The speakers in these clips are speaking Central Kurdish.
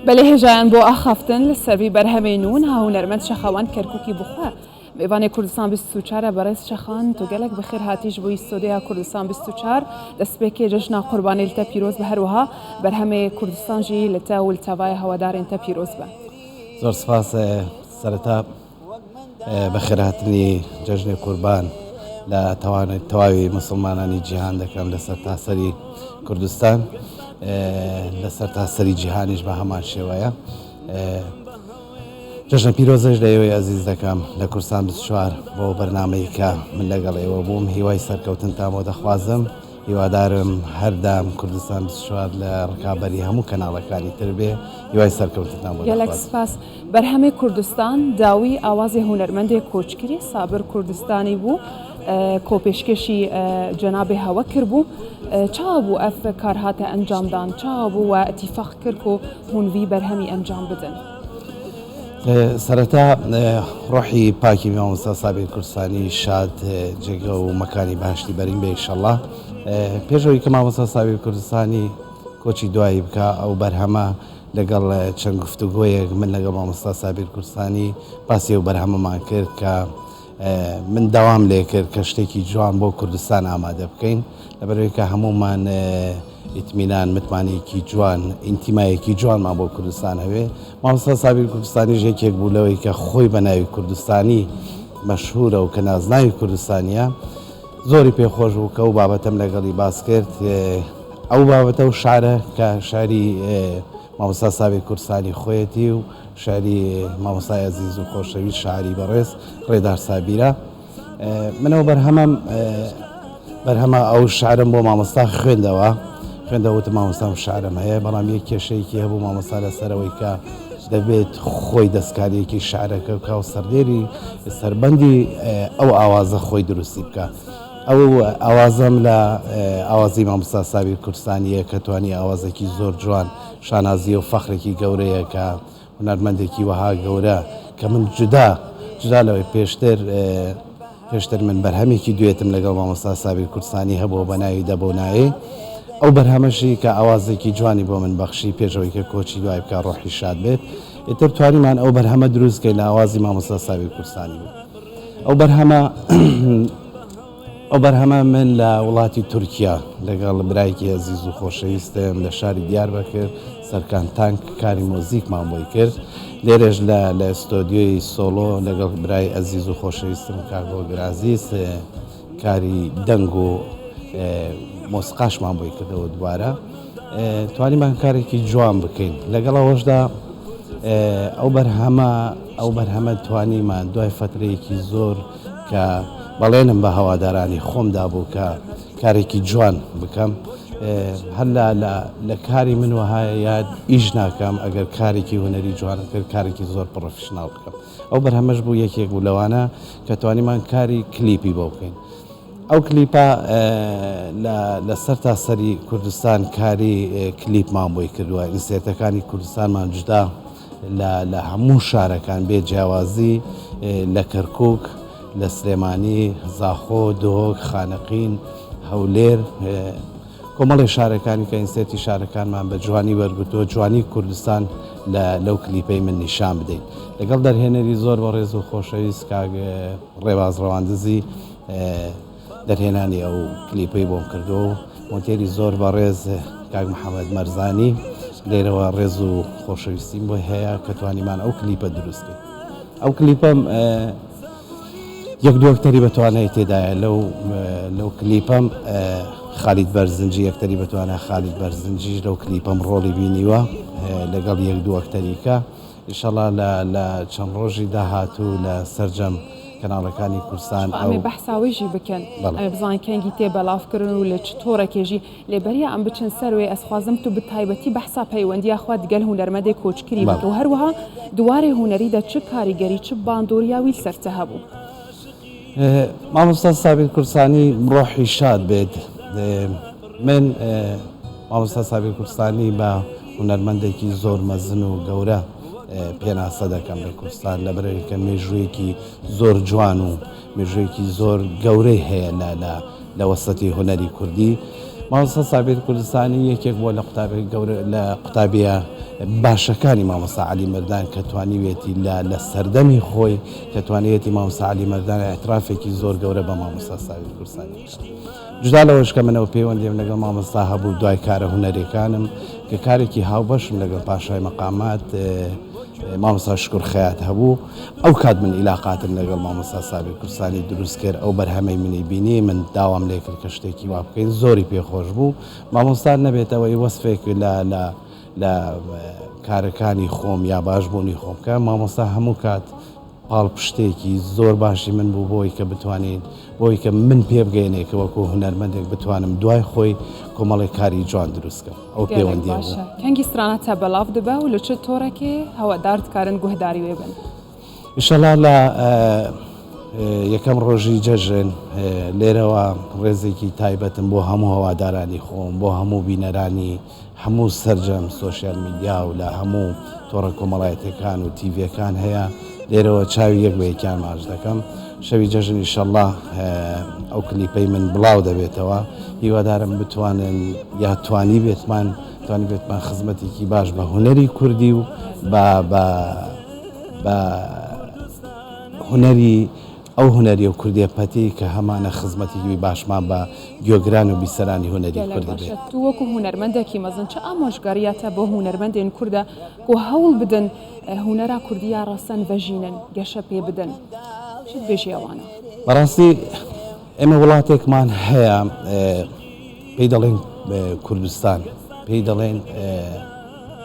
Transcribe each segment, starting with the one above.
بەلێ هێژایان بۆ ئاخافتن لە سەر ڤی بەرهەمێ نوو نها هونەرمەند شەخەوان کەرکوکی بخوە مێڤانێ کوردستان 24 ە بەڕێز شەخان تو گەلەک بەخێر هاتیش بووی ستۆدێا کوردستان 24 دەسپێکێ جەژنا قوربانێ لتە پیرۆز بە هەروەها بەرهەمێ کوردستان ژی لتە و لتەڤایە هەوادارێن تە پیرۆز بە. زۆر سپاس سەرەتا بەخێرهاتنی جەژنی قوربان لە تەواوی موسڵمانانی جیهان دەکەم لە سەرتاسەری کوردستان لە سەرتاسەری جیهانیش بە هەمان شێوەیە جەژنە پیرۆزەش لە ئێوەی ئەزیز دەکەم لە کوردستان 24 بۆ بەرنامەی کە من لەگەڵ ئێوە بووم هیوای سەرکەوتنتان بۆ دەخوازم هیوادارم هەردەم کوردستان 24 لە ڕکابەری هەموو کەناڵەکانی تر بێ هیوای سەرکەوتنتان بۆ گەلەک دەخوازم. سپاس. بەرهەمێ کوردستان داوی ئاوازێ هونەرمەندێ کۆچکری سابر کوردستانی بوو کۆ پێشکێشی جەنابێ هەوە کربوو. چاوا بوو ئەف کار هاتە ئەنجام دان؟ چاوا بوو وە ئتیفاق کرد کۆ هوون ڤی بەرهەمی ئەنجام بدن؟ سەرەتا ڕۆحی پاکی مامۆستا سابیر کوردستانی شاد جێگە و مەکانی بەهەشتی بەرین بێ ئیشەڵا. پێش ئەوەی کە مامۆستا سابیر کوردستانی کۆچی دوایی بکا ئەو بەرهەمە لەگەڵ چەند گفتوگۆیەک من لەگەڵ مامۆستا سابیر کوردستانی باسی ئەو بەرهەمەمان کرد کە من داوام لێ کرد کە شتێکی جوان بۆ کوردستان ئامادە بکەین لەبەرەوەی کە هەموومان ئیتمینان متمانەیەکی جوان ئینتیمایەکی جوانمان بۆ کوردستان هەوێ مامۆستا سابیر کوردستانیش یەکێک بوو لەوەی کە خۆی بە ناوی کوردستانی مەشهورە و کە نازناوی کوردستانیە زۆری پێخۆش بوو کە ئەو بابەتەم لەگەڵی باس کرد ئەو بابەتە و شعرە کە شعری مامۆستا سابیر کوردستانی خۆیەتی و شعری مامۆستای ئەزیز و خۆشەویست شاعری بەڕێز ڕێدار سابیرە من ئەو بەرهەمەم بەرهەمە ئەو شعرم بۆ مامۆستا خوێندەوە خوێندەوە وتم مامۆستام شعرم هەیە بەڵام یەک کێشەیەکی هەبوو مامۆستا لەسەرەوەی کە دەبێت خۆی دەستکاریەکی شعرەکە بکا و سەردێری سەربەندی ئەو ئاوازە خۆی دروستی بکە ئەو ئاوازەم لە ئاوازی مامۆستا سابیر کوردستانیە کە توانی ئاوازێکی زۆر جوان شانازیە و فەخرێکی گەورەیە کە هونەرمەندێکی وەها گەورە کە من جودا جودا لەوەی پێشتر پێشتر من بەرهەمێکی دوێتم لەگەڵ مامۆستا سابیر کوردستانی هەبووە بە ناوی دەبۆ نایێ ئەو بەرهەمەشی کە ئاوازێکی جوانی بۆ من بەخشی پێش ئەوەی کە کۆچی دوای بکا ڕۆحی شاد بێت ئیتر توانیمان ئەو بەرهەمە دروست کەین لە ئاوازی مامۆستا سابیر کوردستانی بوو ئەو بەرهەمە ئەو بەرهەمە من لە وڵاتی تورکیا لەگەڵ برایەکی ئەزیز و خۆشەویستم لە شاری دیاربەکر سەرکان تانک کاری مۆزیکمان بۆی کرد لێرەش لە لە ستۆدیۆی سۆڵۆ لەگەڵ برای ئەزیز و خۆشەویستم کاک هۆگر عەزیز کاری دەنگ و مۆسیقاشمان بۆی کردەوە دووبارە توانیمان کارێکی جوان بکەین لەگەڵ ئەوەشدا ئەو بەرهەمە ئەو بەرهەمە توانیمان دوای فەترەیەکی زۆر کە بەڵێنم بە هەوادارانی خۆم دابوو کە کارێکی جوان بکەم هەر لە لە کاری من وەهایە یاد ئیش ناکەم ئەگەر کارێکی هونەری جوانم کرد کارێکی زۆر پڕۆفیشناڵ بکەم ئەو بەرهەمەش بوو یەکێک بوو لەوانە کە توانیمان کاری کلیپی بۆ بکەین ئەو کلیپە لە لە سەرتاسەری کوردستان کاری کلیپمان بۆی کردووە ئینسێرتەکانی کوردستانمان جودا لە لە هەموو شارەکان بێ جیاوازی لە کەرکوک، لە سلێمانی، زاخۆ، دهۆک، خانەقین، هەولێر، کۆمەڵێ شارەکانی کە ئینسێرتی شارەکانمان بە جوانی وەرگرتووە، جوانی کوردستان لە لەو کلیپەی من نیشان بدەین. لەگەڵ دەرهێنەری زۆر بەڕێز و خۆشەویست کاک ڕێباز ڕەواندزی، دەرهێنانی ئەو کلیپەی بۆم کردووە و مۆنتێری زۆر بەڕێز کاک محەممەد مەرزانی لێرەوە ڕێز و خۆشەویستیم بۆی هەیە کە توانیمان ئەو کلیپە دروست بکەین ئەو کلیپەم یەک دوو ئەکتەری بەتوانای تێدایە لەو لەو کلیپەم خالید بەرزنجی ئەکتەری بەتوانە خالید بەرزنجیش لەو کلیپەم ڕۆڵی بینیوە لەگەڵ یەک دوو ئەکتەریکە ئیشەڵا لە لە چەند ڕۆژی داهاتوو لە سەرجەم کەناڵەکانی کوردستان ئەو. ئەمێ بەحسا وێ ژی بکەن. بەڵێ. ئەمێ بزانین کەنگی تێ بەلاف کرن و لە چ تۆڕەکێ ژی. لێ بەریا ئەم بچن سەر وێ ئەز خوازم تو bi تایبەتی بەحسا پەیوەندیا خوە دگەل هونەرمەندێ کۆچکری بەڵێ. بکە و هەروەها di وارێ هونەری دە چ کاریگەری چ باندۆریا وی li سەر te هەبوو؟ مامۆستا سابیر کوردستانی ڕۆحی شاد بێت. من مامۆستا سابیر کوردستانی بە هونەرمەندێکی زۆر مەزن و گەورە پێناسە دەکەم لە کوردستان لەبەرئەوەی کە مێژوویەکی زۆر جوان و مێژوویەکی زۆر گەورەی هەیە لە لە لە وەسەتی هونەری کوردی. مامۆستا سابیر کوردستانی یەکێک بووە لە قوتابی گەورە لە قوتابیە باشەکانی مامۆستا عەلی مەردان کە توانیویەتی لە لە سەردەمی خۆی کە توانیویەتی مامۆستا عەلی مەردان ئیعترافێکی زۆر گەورە بە مامۆستا سابیر کوردستانی بکات. جودا لەوەش کە من ئەو پەیوەندیم لەگەڵ مامۆستا هەبوو دوای کارە هونەریەکانم کە کارێکی هاوبەشم لەگەڵ پاشای مەقامات مامۆستا شکور خەیات هەبوو ئەو کات من ئیلاقاتم لەگەڵ مامۆستا سابیر کوردستانی دروست کرد ئەو بەرهەمەی منی بینی من داوام لێ کرد کە شتێکی وا بکەین زۆری پێ خۆش بوو مامۆستا نەبێتەوەی وەسفێک لە لە لە کارەکانی خۆم یا باشبوونی خۆم کە مامۆستا هەموو کات پاڵپشتێکی زۆر باشی من بوو بۆی کە بتوانین بۆی کە من پێ بگەینێ کە وەکو هونەرمەندێک بتوانم دوای خۆی کۆمەڵێک کاری جوان دروست کەم ئەو گەلەک پێوەندیە باشە بوو. کەنگی سترانە تە بەلاڤ دبە و لە چ تۆرەکێ هەوادار دکارن گوهداری وێ بن؟ ئیشەڵا لە یەکەم ڕۆژی جەژن لێرەوە ڕێزێکی تایبەتم بۆ هەموو هەوادارانی خۆم بۆ هەموو بینەرانی هەموو سەرجەم سۆشیال میدیا و لە هەموو تۆڕە کۆمەڵایەتیەکان و تیڤیەکان هەیە لێرەوە چاوی یەک بە یەکیان ماچ دەکەم شەوی جەژن ئیشەڵا ئەو کلیپەی من بڵاو دەبێتەوە هیوادارم بتوانن یا توانی بێتمان توانی بێتمان خزمەتێکی باش بە هونەری کوردی و بە بە بە هونەری ئەو هونەریە و کوردیە پەتی کە هەمانە خزمەتێکی باشمان بە گوێگران و بیسەرانی هونەری گەلەک کوردی باشە بێت. تو وەکو هونەرمەندەکی مەزن چ ئامۆژگاریاتە بۆ هونەرمەندێن کوردە کو هەوڵ بدن هونەرا کوردییا ڕەسەن ڤەژینن گەشە پێ بدن چ دبێژی ئەوانە؟ بەڕاستی ئێمە وڵاتێکمان هەیە پێی دەڵێن کوردستان پێی دەڵێن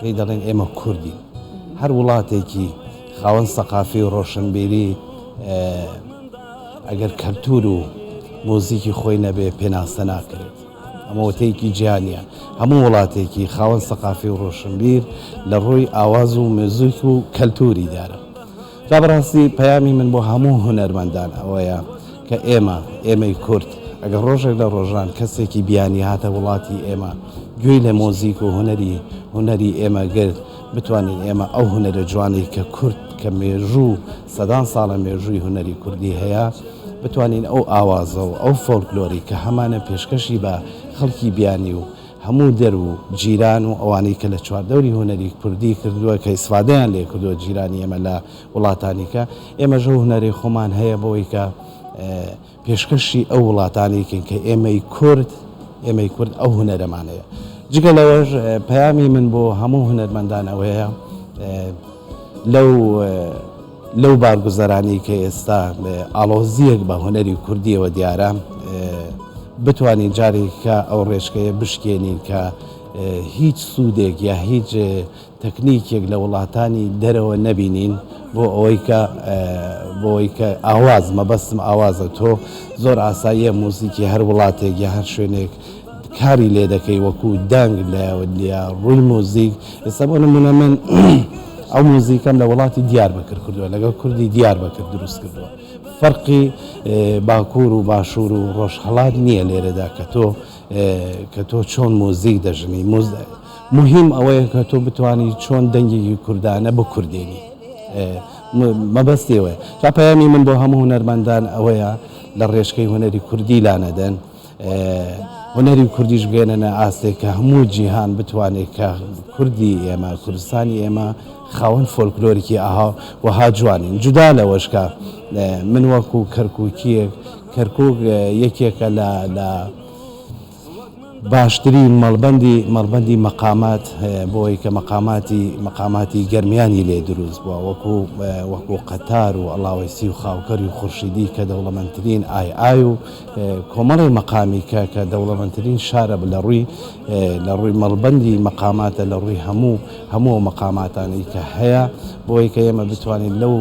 پێی دەڵێن ئێمە کوردین هەر وڵاتێکی خاوەن سەقافی و ڕۆشنبیری ئەگەر کەلتور و مۆزیکی خۆی نەبێ پێناسە ناکرێت ئەمە وتەیەکی جیهانیە هەموو وڵاتێکی خاوەن سەقافی و ڕۆشنبیر لە ڕووی ئاواز و مۆزیک و کەلتوری دیارە جا بەڕاستی پەیامی من بۆ هەموو هونەرمەندان ئەوەیە کە ئێمە، ئێمەی کورد، ئەگەر ڕۆژێک لە ڕۆژان کەسێکی بیانی هاتە وڵاتی ئێمە گوێی لە مۆزیک و هونەری هونەری ئێمە گرت، بتوانین ئێمە ئەو هونەرە جوانەی کە کورد کە مێژوو سەدان ساڵە مێژووی هونەری کوردی هەیە، بتوانین ئەو ئاوازە و ئەو فۆلکلۆرەی کە هەمانە پێشکەشی بە خەڵکی بیانی و هەموو دەر و جیران و ئەوانەی کە لە چواردەوری هونەری کوردی کردووە کە ئیسفادەیان لێ کردووە جیرانی ئێمە لە وڵاتانی کە ئێمەش ئەو هونەرەی خۆمان هەیە بۆی کە پێشکەشی ئەو وڵاتانەی کەین کە ئێمەی کورد ئێمەی کورد ئەو هونەرەمان هەیە جگە لەوەش پەیامی من بۆ هەموو هونەرمەندان ئەوەیە لەو لەو بارگوزەرانەی کە ئێستا ئاڵۆزییەک بە هونەری کوردییەوە دیارە، بتوانین جارێکە ئەو ڕێچکەیە بشکێنین کە هیچ سوودێک یا هیچ تەکنیکێک لە وڵاتانی دەرەوە نەبینین بۆ ئەوەی کە بۆ ئەوەی کە ئاواز مەبەستم ئاوازە تۆ زۆر ئاساییە موزیکی هەر وڵاتێک یا هەر شوێنێک کاری لێ دەکەی وەکو دەنگ لە ڕووی موزیک ئێستا بۆ نمونە من ئەو موزیکەم لە وڵاتی دیاربەکر کردووە لەگەڵ کوردی دیاربەکر دروست کردووە فەرقی باکوور و باشوور و ڕۆژهەڵات نییە لێرەدا کە تۆ کە تۆ چۆن موزیک دەژنی مهم ئەوەیە کە تۆ بتانی چۆن دەنگێکی کوردانە بکوردێنی مەبەستیەوەی تا پەیامی من بۆ هەموو هونەرمەندان ئەوەیە لە ڕێچکەی هونەری کوردی لانەدەن هونەری کوردیش بگەێننە ئاستێک کە هەموو جیهان بتوانێت کە کوردی ئێمە کوردستانی ئێمە خاوەن فۆلکلۆرێکی ئاها وەها جوانین جودا لەوەش کە من وەکو کەرکووکیەک کەرکووک یەکێکە لە لە باشترین مەڵبەندی مەڵبەندی مەقامات بۆی کە مەقاماتی مەقاماتی گەرمیانی لێ دروست بووە وەکو وەکو قەتار و ئەڵاوەیسی و خاوکەری و خورشیدی کە دەوڵەمەندترین ئای ئای و کۆمەڵی مەقامی کە کە دەوڵەمەندترین شارە لە ڕووی لە ڕووی مەڵبەندی مەقاماتە لە ڕووی هەموو هەموو ئەو مەقاماتانەی کە هەیە بۆی کە ئێمە بتوانین لەو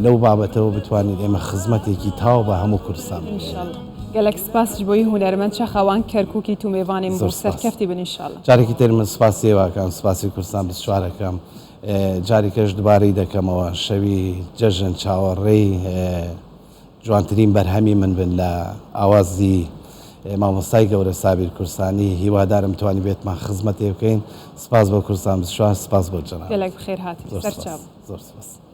لەو بابەتەوە بتوانین ئێمە خزمەتێکی تاو بە هەموو کوردستان بکەین. گەلەک سپاس ji بۆ هونەرمەند شەخەوان کەرکوکی تو مێڤانێ من زۆر بوو سپاس. سەرکەفتی بن ئینشاللە. جارێکی تر من سپاسی ئێوە ئەکەم سپاسی کوردستان 24 ئەکەم جارێکەش دوبارەی دەکەمەوە شەوی جەژن چاوەڕێی جوانترین بەرهەمی من بن لە ئاوازی مامۆستای گەورە سابیر کوردستانی هیوادارم توانی بێتمان خزمەتێ بکەین سپاس بۆ کوردستان 24 سپاس بۆ جەنابت گەلەک بخێر هاتی زۆر سپاس سەرچاو. زۆر سپاس.